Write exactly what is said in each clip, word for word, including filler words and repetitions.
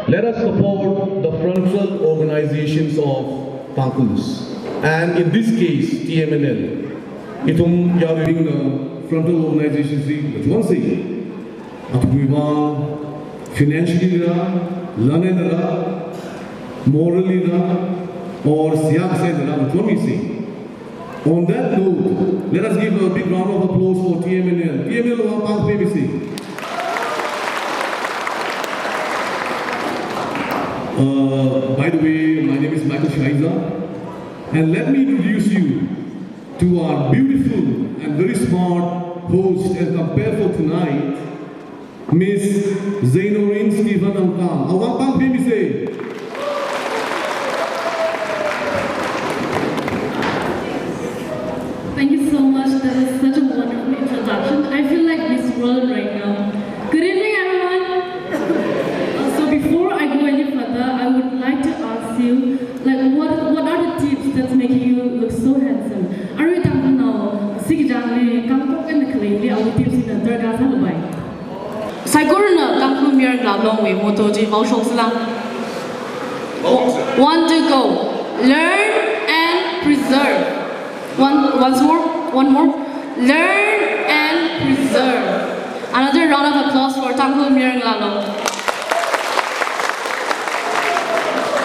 Let us support the frontal organizations of Tangkhuls, and in this case, T M N L. Ithum yaruibingna frontal organizations hi machonse. Athumwui vang financially la, lanena la, morally la, or siyaksen la, machonmise. On that note, let us give a big round of applause for T M N L. T M N L wang pangpemisi. Uh, by the way, my name is Michael Shaiza, and let me introduce you to our beautiful and very smart host and compere for tonight, Miss Zainorin Stephen Angkang. Awang pangpemisi. Thank you so much. That was such a wonderful introduction. I feel like Miss World right now. Good evening, everyone. Uh, so before I go any further, I would like to ask you, like, what, what are the tips that's making you look so handsome? Arui Tangkhulnao, sikijang ne, kangkok and the clay, our tips in the third class lullaby. Saikorana Tangkhul Mayar Ngalā Longwui motto chi vaoshok sila. One, two, go. Learn and preserve. One, once more, one more. Learn and preserve. Another round of applause for Tangkhul Mayar Ngalā Long.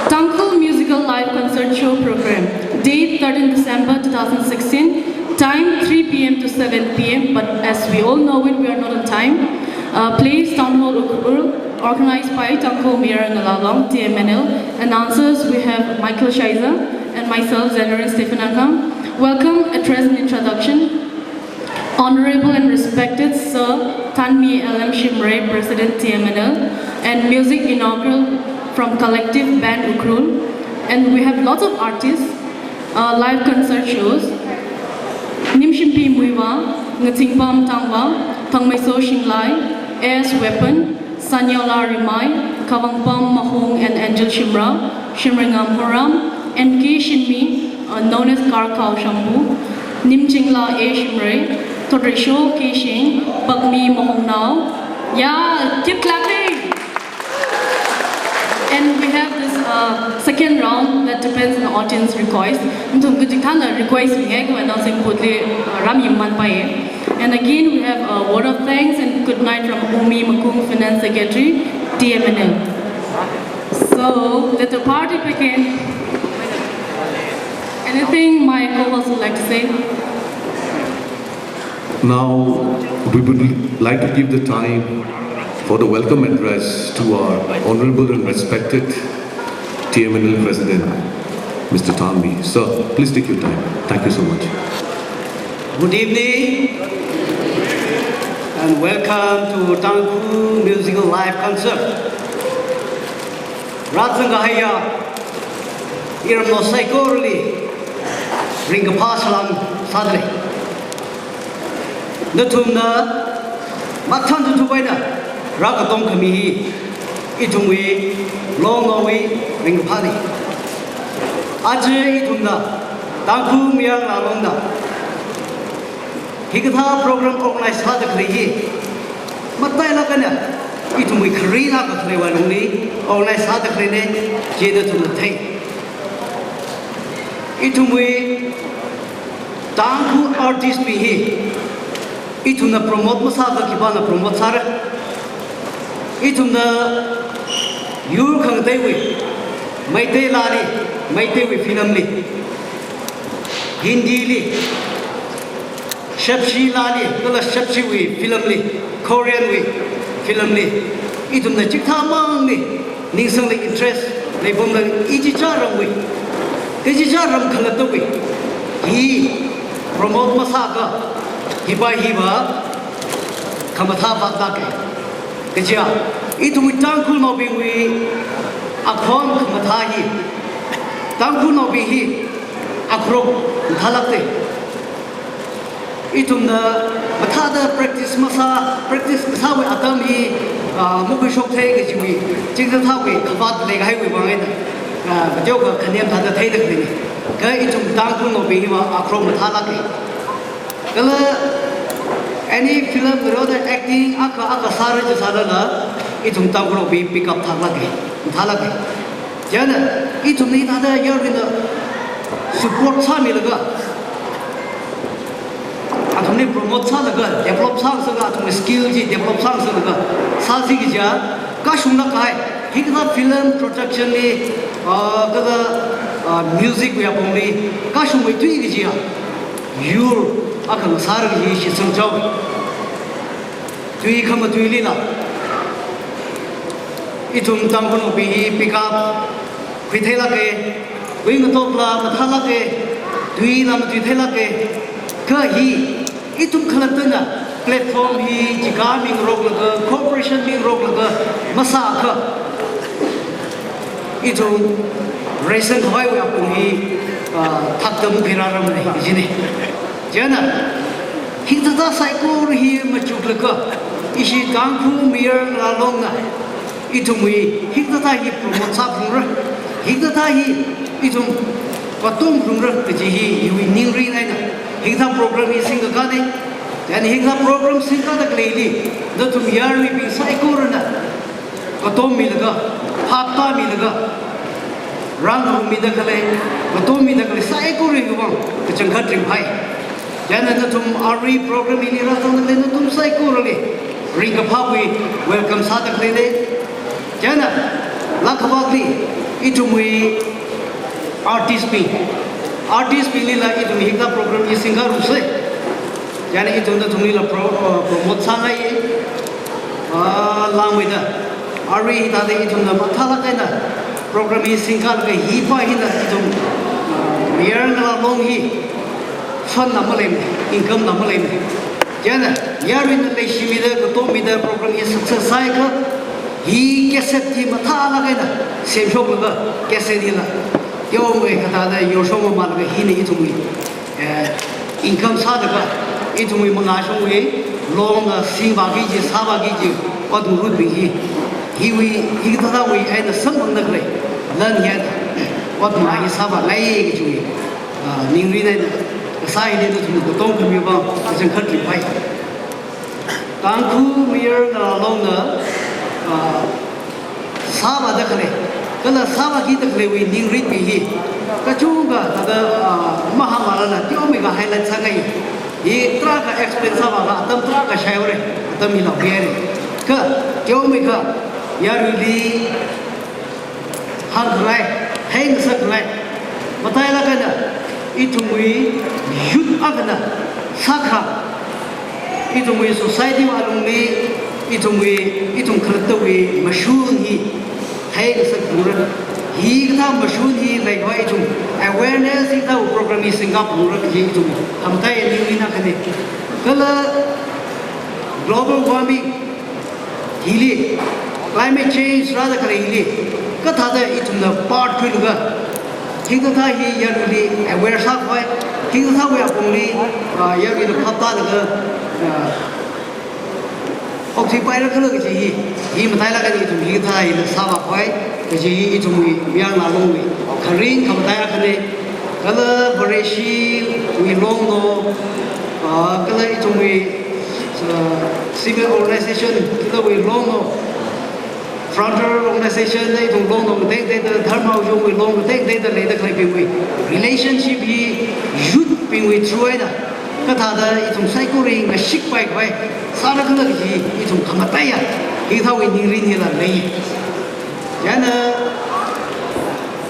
Tangkhul Musical Live Concert Show Program. Date thirteen December two thousand sixteen. Time three P M to seven P M. But as we all know it, we are not on time. Uh, place Town Hall Ukhrul, organized by Tangkhul Mayar Ngalā Long, T M N L. Announcers, we have Michael Scheiser and myself, Zainorin Stephen Angkang. Welcome, address and introduction. Honorable and respected Sir Thanmi L M Shimray, President T M N L, and music inaugural from Collective Band Ukhrul. And we have lots of artists, uh, live concert shows. Nimshimpi Muivah, Ngathingpam Tangvah, Thangmeiso Shinglai, A S Weapon, Sanyola Rimai, Kavangpam Mahong and Angel Shimrah, Shimreingam Horam, N K Shinmi, uh, known as Karkhao Shambhu, Nimchingla A Shimray, Thotreisho K Shing, Pakmi Mahongnao. Yeah, keep clapping. And we have this, uh, second round that depends on the audience request. Nathum kachikathāna request mi ngai, kha announcing board li, uh, rāmi manpaiya. And again, we have a word of thanks and good night from Umi Makung, Finance Secretary, T M N L. So, let the party begin. Anything my co-host would like to say? Now, we would like to give the time for the welcome address to our honorable and respected T M N L President, Mister Thanmi. Sir, please take your time. Thank you so much. Good evening and welcome to Tangkhul Musical Live Concert. Rāzangkahaiya iramnao saikorali ringkaphā salam sādalei. Nathumna mathān thuthuk eina rākatom khami hi ithumwui longnaowui ringkaphāna. Aja ithumna Tangkhul Mayar Ngalā Longna hikathā program organize sāda khalei hi matailāk eina ithumwui kharing akha khaleiwui lungli organize sāda khaleina, chieina nathumna thei. Ithumwui Tangkhul artist bing hi ithumna promote masāakha khipāna promote sāra? Ithumna yur khangateiwui, Meitei laali, Meiteiwui film li, Hindi li, Shepshi laali, kala Shepshiwui film li, Korean wui film li, ithumna chikathā mangli ningsangli interest leipamla, ichichā ramwui, ichichā ram khalattawui hi promote masāakha, hiva hiva khamathā vātlāka. Kaja, ithumwui Tangkhulnaobingwui akhon khamathā hi, Tangkhulnaobing hi akharok mathālāka. Ithumna mathāda practice masā, practice masāwui atam hi, ah, makhuishok thei kajiwui, chingsa thāwui khavāt leikahaiwui vang eina, ah, kateokha khanem thāda theida khaleina. Kha ithum Tangkhulnaobing hiva akharok mathālāka. Kala any film role acting akha akha sāra chi sālala, ithum Tangkhulnaobing pick up thāklāka. Thalak. Chieina ithumli thāda yaruina support sāmilaga, athumli promote sālaga, develop sāngasaklaga, athumwui skill chi develop sāngasaklaga, sāsi kaja, kashunglāk kahai, hikathā film production li, ah, kathā, ah, music wui apongli, kashungwui tui kajiya, yur akha ngasāra kaji shitsang chao. Tui khamatuilila, ithum Tangkhulnaobing hi pick up khuitheilāka, khuingatokla mathālāka, tuila matuitheilāka, kha hi ithum khalattana platform hi chika mingaroklaga, cooperation mingaroklaga masāakha, ithum raisangkhavaiwui apong hi, ah, thaktam khuirāra mane kajina. Chieina, hikathā saikora hi machuklaga, ishi Tangkhul Mayar Ngalālongna, ithumwui hikathā hi promote sāphalungra, hikathā hi ithum katom phalungra kaji hi iwui ningrin eina, hikathā program hi singkakāna. Chieina hikathā program singkāda khaleili, nathum yaruibing saikorana katom milaga, phaptāmilaga, rāngarummida khalei, katom mida khalei saikorawui vang kachangkhat ringphai. Chieina nathum arui program hili rāzangda khalei nathum saikorali ringkaphāwui welcome sāda khaleina. Chieina lākhavakli ithumwui artist bing, artist binglila ithum hikathā program hi singkārusa. Chieina ithum nathumlila pro-, uh, promote sāngai, uh, langmeida. Arui hithāda ithumna mathālāk eina program hi singkālaga hi pa hina ithum, uh, Mayar Ngalālong hi fund la maleimana, income la maleimana. Chieina yaruina leishimida, katom mida program hi success sāakha, hi cassette hi mathālāk eina semshoklaga, cassette hila teomei kathāda yorshok mamānlaga hina ithumwui, eh, income sālaga, ithumwui mangāshongwui longna singvāki kaji, sāvāki kaji, ot ngarutbing hi, hiwui, hikathāwui eina samphangda khalei lan hi, ot mangā hi sāvāngai kajiwui, ah, ningrin eina kasā hili nathum katom khamiwui vang kachangkhat ringphai. Tangkhul Mayar Ngalālongna, ah, sāvāda khalei, kala sāvākida khaleiwui ningrinbing hi kachungkha thāda, ah, mahāngmala, teomeikha highlight sāngai. Hi tarākha explain sāvākha atam tarākha shaihaora, atam hi laopihaira. Kha teomeikha yaruili hāngkhangai, hāngngasakngai, matailāk eina ithumwui youth akhana sākha, ithumwui society wui alungli, ithumwui, ithum khalattawui mashun hi hāngngasakphalungra. Hikathā mashun hi leikhavai ithum awareness hikathā program hi singkāphalungra kaji ithum khamataiya ningrin akhana. Kala global warming hili, climate change rāda khalei hili, kathāda ithumna part khuilaga, hikathā hi yaruili aware sākhavai, hikathāwui apongli, ah, yaruina phaptālaga, ah, okthuipaira khala kaji hi, hi matailāk eina ithum hikathā hila sāvākhavai kaji hi ithumwui Mayar Ngalālongwui kharing khamataiya akhana. Kala Vareshiwui longna, ah, kala ithumwui, ah, civil organization, kala wui longna, frontier organization, ithum longna tengtengda, dharma ujungwui longna tengtengda leida khaleibingwui relationship hi youth bingwui through eina kathāda ithum saikora ngashikpaikhavai sāra khala kaji ithum khamataiya hikathāwui ningrin hila lei. Chieina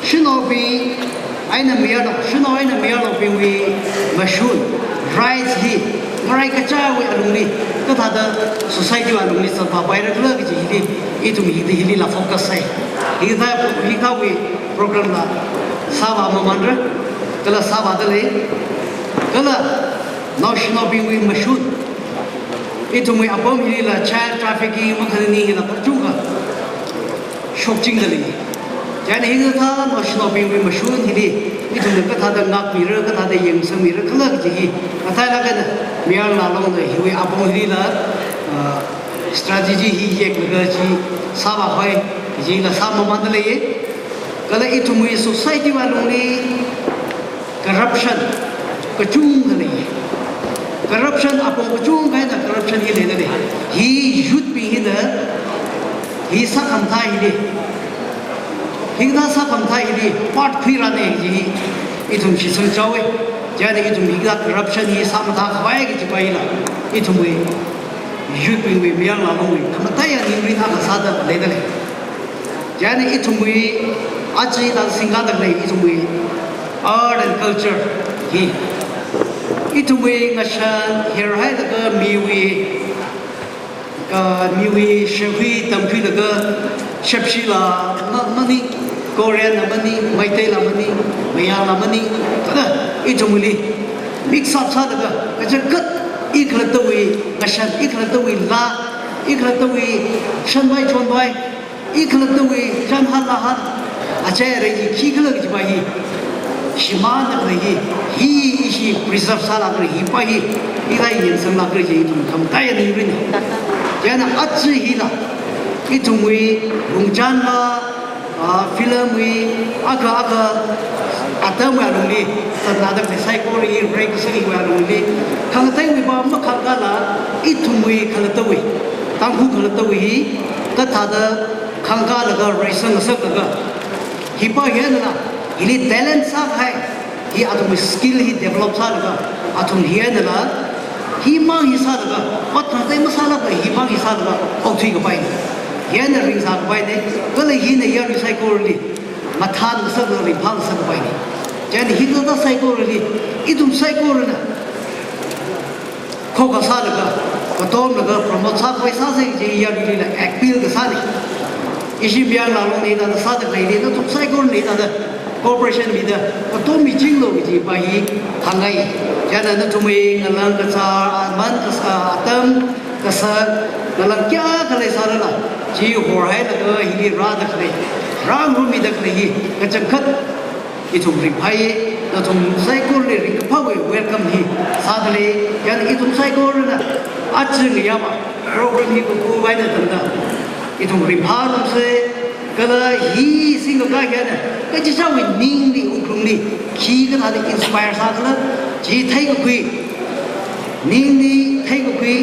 shanaobing eina mayarnao, shanao eina mayarnaobingwui mashun, rights hi, ngarai kachāwui alungli, kathāda society wui alungli zangpapaira khala kaji hili, ithum hili, hilila focus sai. Hikathā, hikathāwui program la sāvā mamānra, kala sāvāda lei, kala naoshinaobingwui mashun, ithumwui apam hilila child trafficking makhanani hila kachungkha shokchingda lei. Chieina hikathā naoshinaobingwui mashun hili, ithumna kathāda ngākmira, kathāda yangsangmira khala kaji hi, matailāk eina Mayar Ngalālongna hiwui apam hilila, ah, strategy hi yeklaga chi sāvākhavai, chila sāmamānda lei. Kala ithumwui society wui alungli corruption kachungkha lei. Corruption apong kachungkha eina corruption hi leida lei. Hi youth bing hina, hi sākhamathā hili, Hikathā sākhamathā hili part khuirāna kaji hi ithum shitsang chaowa. Chieina ithum hikathā corruption hi sāmathā khavai kaji paila, ithumwui youth bingwui, Mayar Laalongwui khamataiya ningrin akha sāda leidalei. Chieina ithumwui aja hithāda singkāda khalei ithumwui art and culture hi, ithumwui ngashan herhailaga miwui, ah, miwui shākhui tamkhuilaga, Shapshila ma-, mani, Korean la mani, Meitei la mani, Mayar la mani, thāda ithumwuili mix up sālaga, kachangkhat i khalattawui ngashan, i khalattawui laa, i khalattawui shanvai chonvai, i khalattawui chānhān lāhān, achai arei hi khikhala kajipa hi shimānda khalei hi, hi ishi preserve sālākra, hipa hi ilai yangsanglākra kaji ithum khamataiya ningrin. Chieina aja hila ithumwui lungchānla, ah, film wui, akha akha atamwui alungli, sāda khalei saikora hi, rei kasāwui alungli, khangateiwui pa makhangkāla, ithumwui khalattawui, Tangkhul khalattawui hi kathāda khangkālaga, reisang ngasaklaga, hipa hi einala, hili talent sākahai, hi athumwui skill hi develop sālaga, athum hi einala, himang hi sālaga, ot khangatei masālaga, himang hi sālaga okthui kapaina. Hi eina ringsā kapaina, kala hina yarui saikorali mathān ngasaklaga, ringphā ngasak kapaina. Chieina hikathā saikorali, ithum saikorana khokha sālaga, katomlaga promote sākhavai sāsa kaji yaruilila appeal kasāna. Ishi Mayar Laalongna hithāda sāda khaleili, nathum saikorana hithāda cooperation mida, katom michinglu kajipa hi hāngngai. Chieina nathumwui ngalang kachar, aman kasā, atam kasā, ngalang kayākha leisālala, chi horhailaga hili rāda khalei, rāngarumida khalei hi kachangkhat ithum ringphāya. Nathum saikorali ringkaphāwui welcome hi sādalei. Chieina ithum saikorana aja ngayāva program hi kapu vaida tangda ithum ringphārumsa, kala hi singkakā hi eina kachichāwui ningli, wuklungli khikathāda inspire sākhala, chi theikakhui, ningli theikakhui,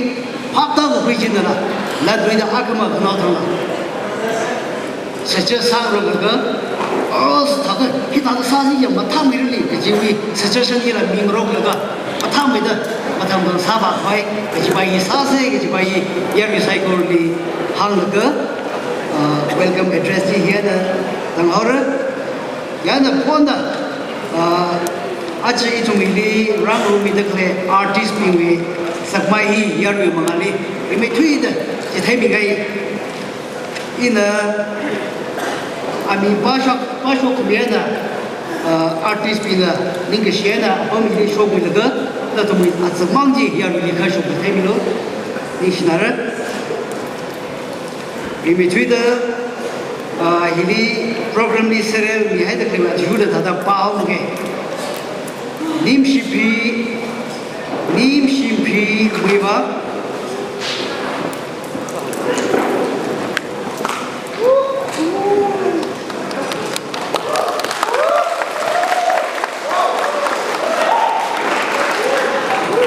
phaptākakhui chinala, latluida akhama khanao thangla suggest sāngaroklaga, oh, thāda, hithāda sāsi ya mathāmeirali kajiwui suggestion hila mingaroklaga, mathāmeida, mathāmeida sāvākhavai kajipa hi sāsa kajipa hi yarui saikorali hānglaga, ah, welcome address chi hi eina tanghaora. Chieina phonda, ah, aja ithum hili rāngarumida khalei artist bingwui sakmai hi yarui mangāli rimeithuida chitheimiga. Ina ami pāshok, pāshok khami eina, ah, artist bingna ningkashi eina apam hili shokmilaga, nathumwui atsakmang chi yaruili kha shokmitheimilu. Ningshinara. Rimeithuida, ah, hili program li serial mihaida khalei athishurda thāda pāhaoke. Nimshiphi, Nimshiphi Muivah.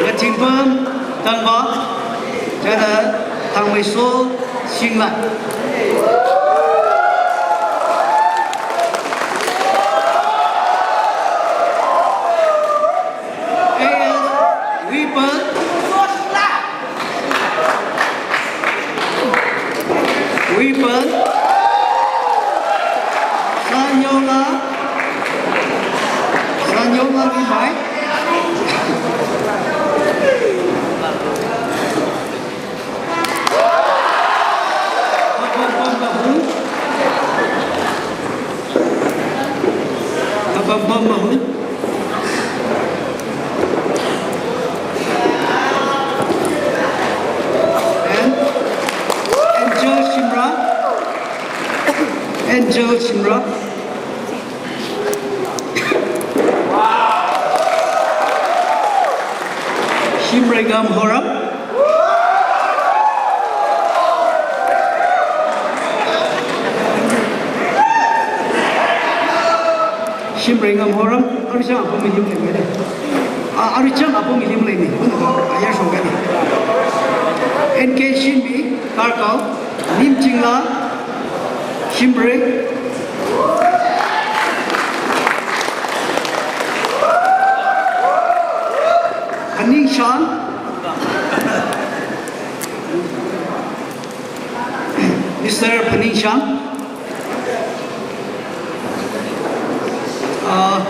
Ngathingpam Tangvah, chieina Thangmeiso Singlat. A S Weapon. Weapon. Sanyola. Sanyola Rimai. Apam pam mahun. Apam pam mahun. And Angel Shimrah. Angel Shimrah. Shimreigam Horam. Shimreigam Horam, aruichang apam milim leimana. Ah, aruichang apam milim leimana. Ayar shokana. N K Shinmi, Karkal, Nimchingla, Shimrei. Shan. Mister Phaningshan. Ah,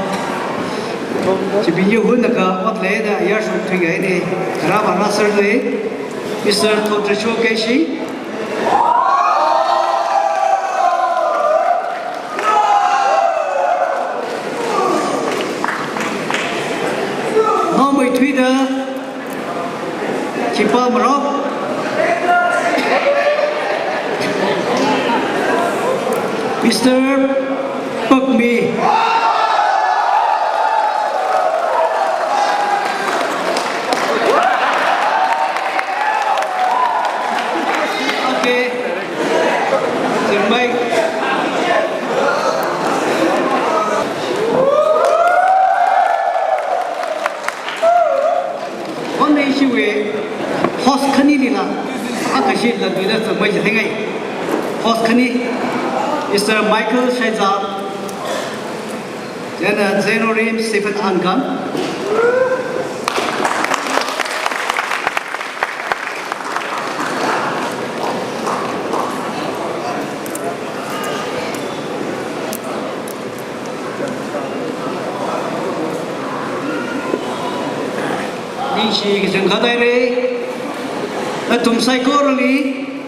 chibin yu hun naka ot le da yar shuk thui gai ne. Raba Nasser le. Mister Thotrasho Keshi. Naomeithuida Khipamrao. Mister Pakmi. Okay. Zingmei. Only issue we host khanilila, akashi la bila zingmei jithingai. Host khani, Mister Michael Shaiza, then, uh, Zenorim Stephen Angam. Ningshi kachangkhat haira. Nathum saikorali,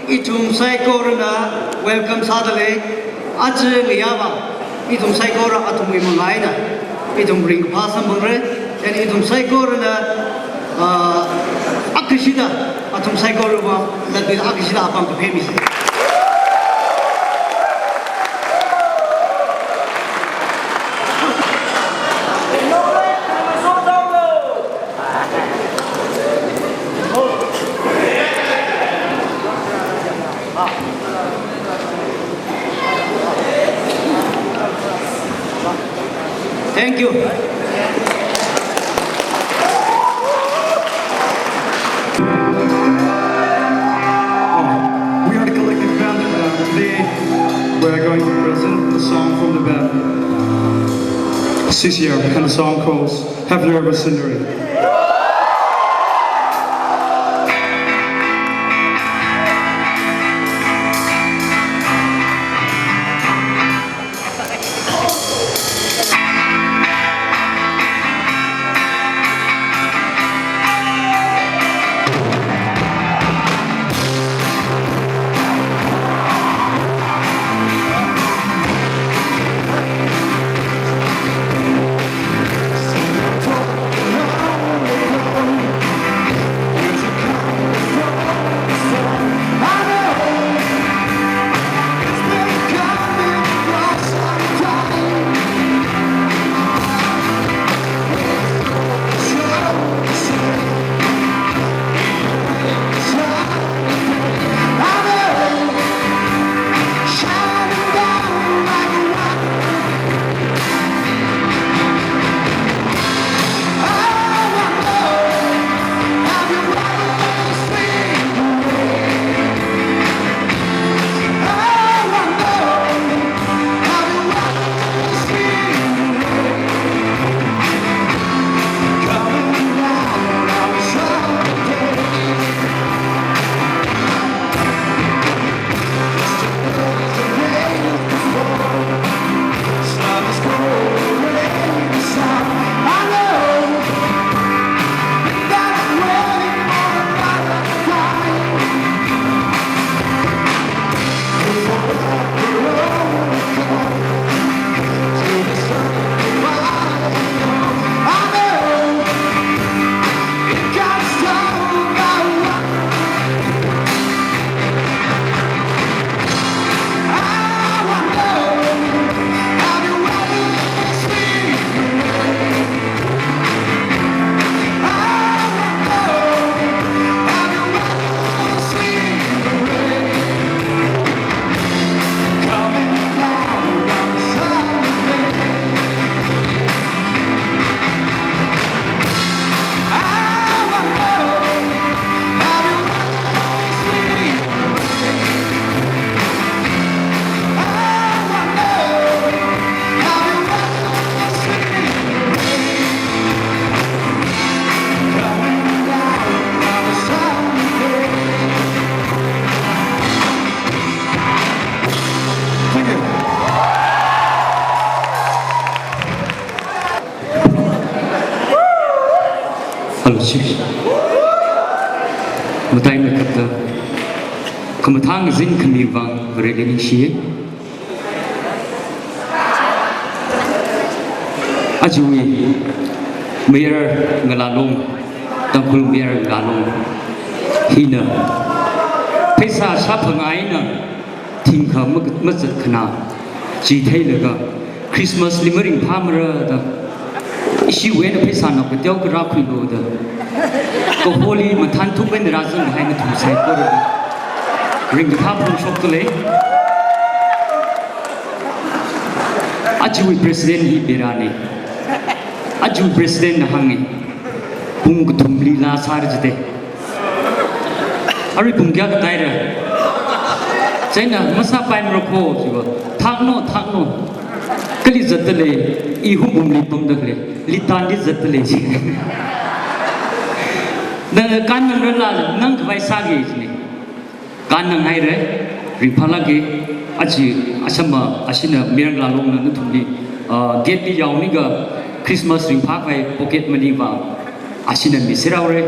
ithum saikorana welcome sādalei. Aja ngayāva, ithum saikora athumwui mangā eina ithum ringkaphā samphangra. Then ithum saikorana, ah, akashida, athum saikorava, latbing akashida apam kaphemisei. Thank you. We are the collective band, and, uh, today we're going to present a song from the band C C R, and the song calls Have You Ever Seen Rain? Mataimei kapta, khamathā ngazin khami vang Vareli ningshiya. Ajawui mayar ngalālong, Tangkhul mayar ngalālong hina pheisā shāphang eina thingkha ma-, mazat khana chi theilaga, Christmas li maringphāmara da, ishiwui eina pheisāna kateo kharā khuilu da, kaholi mathānthup eina rāzangkahai nathum saikora ringkaphā phongshokda lei. Ajawui president hi berāna. Ajawui president na hānga, pung kathumli laa sāra jida. Arui pung kayā katāhaira? Chieina masāpaimara kho jiva. Thakno, thakno. Kali zatda lei, i Hungpungli pamda khalei, Litanli zatda lei ji. Na kānnangrala, nang khavai sāki jina. Kānnanghaira, ringphālāka. Aja, asama, ashina mayar ngalālongna nathumli, ah, gate li yaomiga Christmas ringphākhavai pocket money va ashina miserhaora.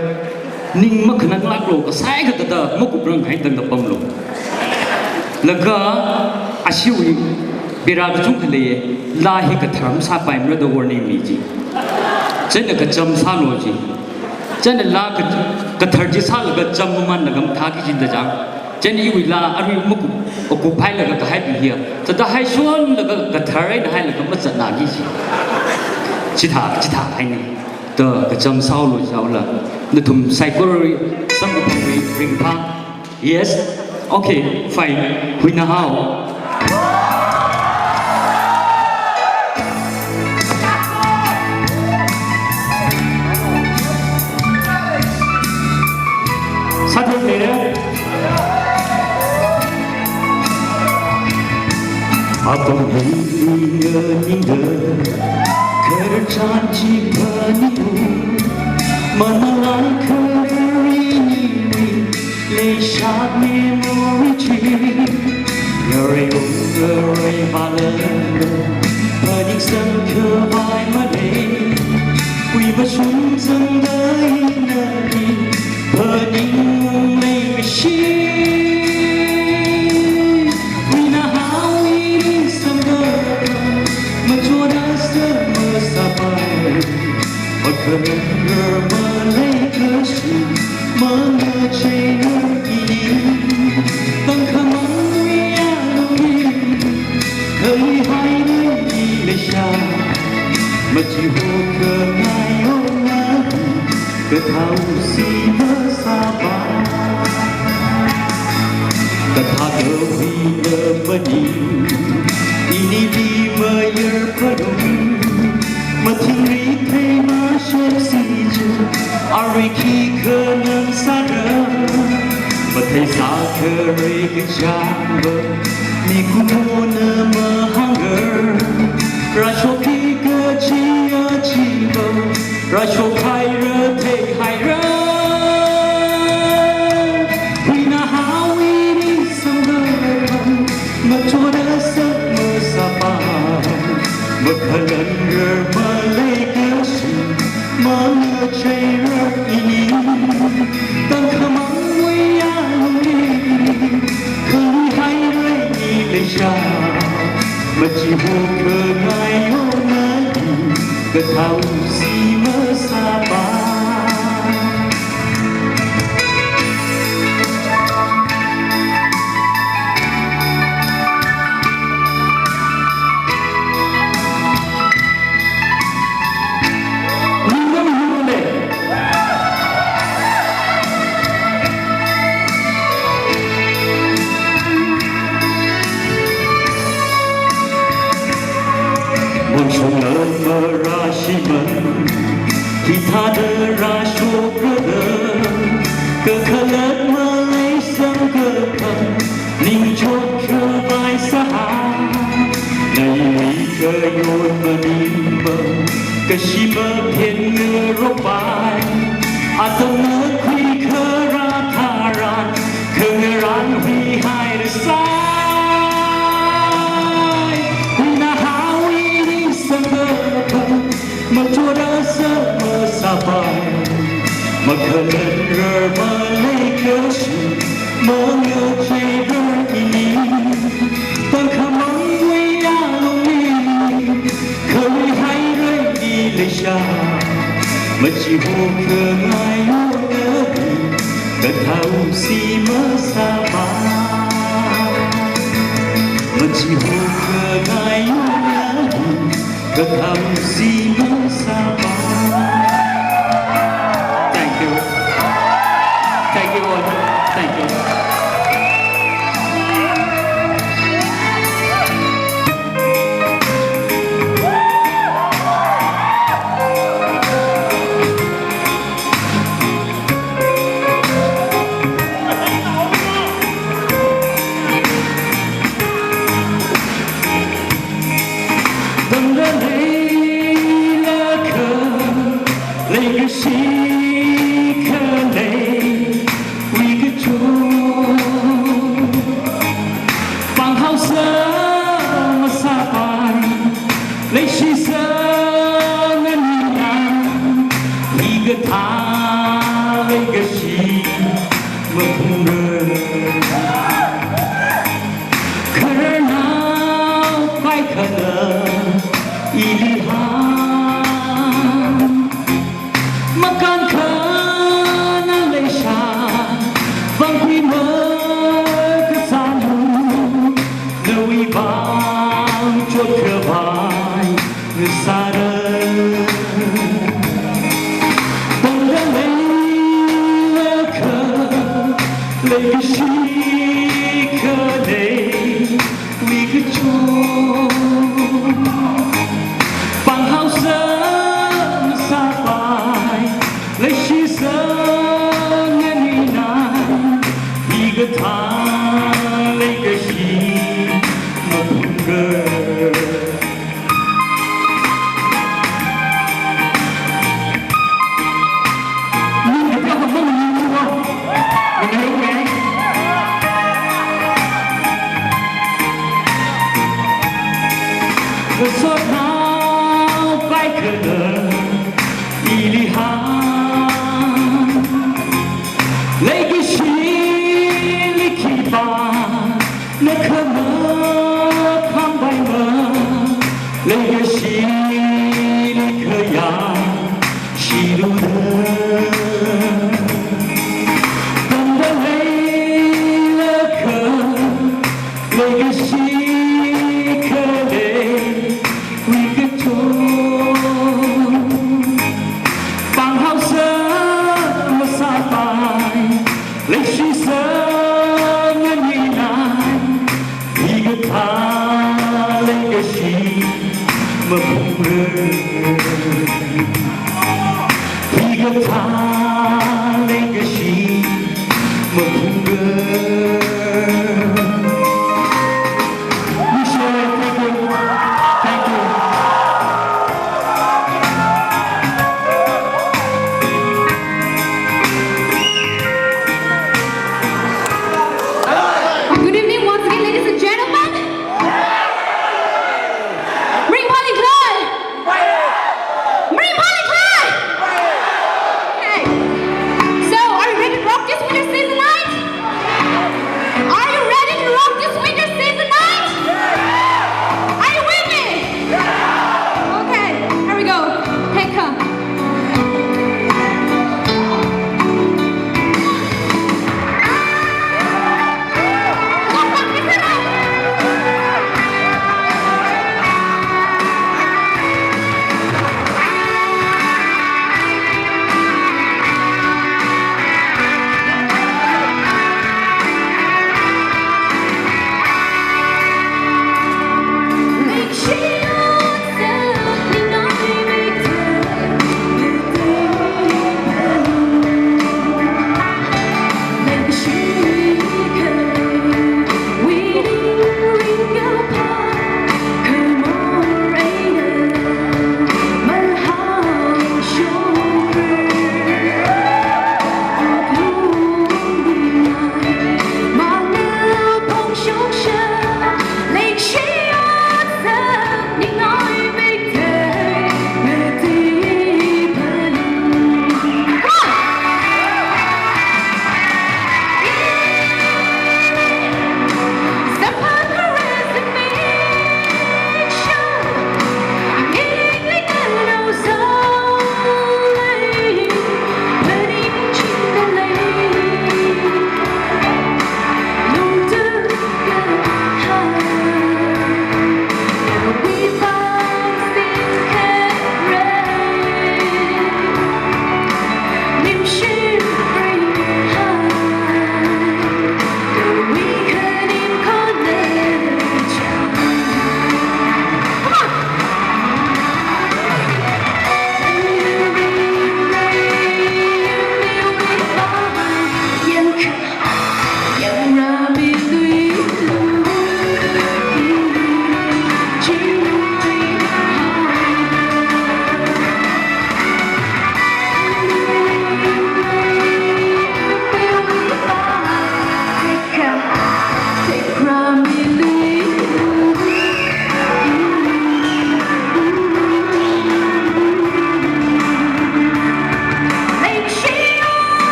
Ning makhananglāklu, kasai kathāda makuprang kahai tangda pamlu. Laga ashiwui berā kachungkha leiya, laa hi kathar masāpaimara da warning mi ji. Chieina kacham sālu ji. Chieina laa ka-, kathar chi sālaga cham mamanlaga mathāki jida chang. Chieina iwui laa arui makup, makuphailaga kahaipi hiya, thāda haishonlaga kathar eina hailaga mazatnaki ji. Chithā, chithāhaina. Da kacham sālu jihaola, nathum saikorali samkaphangwui ringphā. Yes? Okay, fine. Huinahao. Sāthup leira. Apam hei ningda, khararchan chi phaningu, manala kharini, leishap memory chi. Ngarei ung ngarei vālala, phaningsang khavai malei, khuivāshung zangda ina ni, phaningung leikashi. Huinahao i ningsangda, machonda sā masāpai, makhalangra maleikashi, mangacheiya ini. Tangkhamangwui alungli, khaleihai nani leisha, machihokhangai ongna, kathāsi masāpai. Kathā kahuina maning, inili mayar phalung, mathingrik thei mashoksi chi, arui khikha ngasāra, matheisā kharei kachāngva, mikumona mahāngra, rāshokki kachi achiva, rāshokhaira theihaira. Huinahao i ningsangda, machonda sā masāpai, makhalanra maleikashi, mangacheira ini. Tangkhamangwui alungli, khaleihaira i leisha, machihokhangai ongna, kathāsi masāpai. Monshungla marāshimān, hithāda rāshokra da, kakhalat maleisang kaphā, ningchot khavai sāhai, naili khayon maningmang, kashi maphen ngaropai, atamna khuikharā tharan, khangarān huihaira sai. Huinahao i ningsangda, machonda sā masāpai, Khalanrar maleikashi, mangacheirar ini, tangkhamangwui alungli, kharuihairar i leisha, machihokhangai yonali, kathāsi masāpai. Machihokhangai yonali, kathāsi masāpai. Thank you. Thank you all. Thank you. Tangda leilakha, leikashi khaleiwui kachot, pānghaosa masāpai, leishisa nganinai, hikathā leikashi maphungra. Khararnao kaikhana ili hāng, makānkhana leisha, vangkhui makasālu, nawui vang chotkhavai ngasāra. Tangda leilakha, leikashi khaleiwui kachot, pānghaosa masāpai, leishisa nganinai, hikathā leikashi maphungra. Ngasotnao kaikhana ili hāng, leikashili khipā, nakhamā khangvaima, leikashili khayāshilu da. Tangda leilakha, leikashi khaleiwui kachot, pānghaosa masāpai, leishisa nganinai, hikathā leikashi maphungra. Hikathā leikashi maphungra. Ningshiya, thank you. Thank you. Good evening once again, ladies and gentlemen. Ringphāli khalei. Ringphāli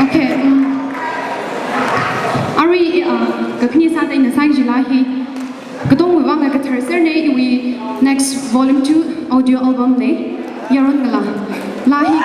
Okay, um, arui, uh, kakhane sāda ina sāki kaji laa hi katongawui vang kathar serne. Iwui next volume two audio album ne. Yaron kala. Laa hi